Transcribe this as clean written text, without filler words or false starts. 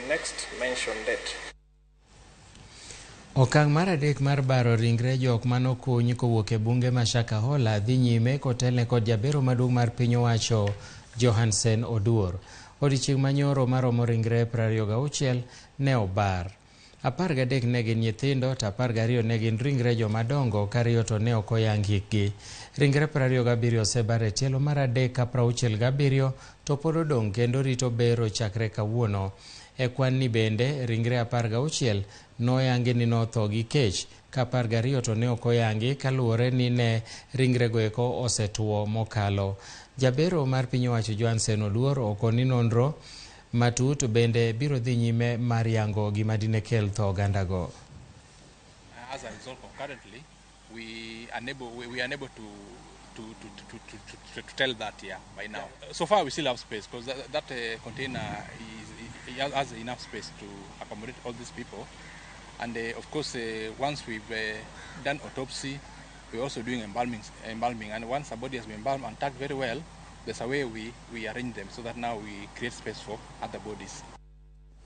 next mentioned date. Okang' mar adek mar baro ringre jok manokuny kowuok e bunge ma Shakahola dhi nyime kotelne kod jabero maduong' mar piny owacho Johansen Oduor. Odiochieng' manyoro maromo ringre 26 ne obar. 13 ne gin nyithindo to 12 ne gin ringre jomadongo ka ariyo to ne ok oyang hikgi. Ringre 27 osebar e tielo mar adek ka 67 to pod odong' kendo rito bero chakre kawuono. E kwan ni bende ringre 16 noyangi ni notho gi kech ka 12 to ne ok oyangi kaluwore ni ne ringrego eko osetuo mokalo. Jabero mar piny owacho Johansen Oduor okoni nonro matut bende biro dhi nyime mar yango gima dine kel tho ogandago. As a result, concurrently, we are unable to tell that, yeah, by now. So far, we still have space because that container has enough space to accommodate all these people. And of course, once we've done autopsy, we're also doing embalming. And once a body has been embalmed and tagged very well, there's a way we arrange them so that now we create space for other bodies.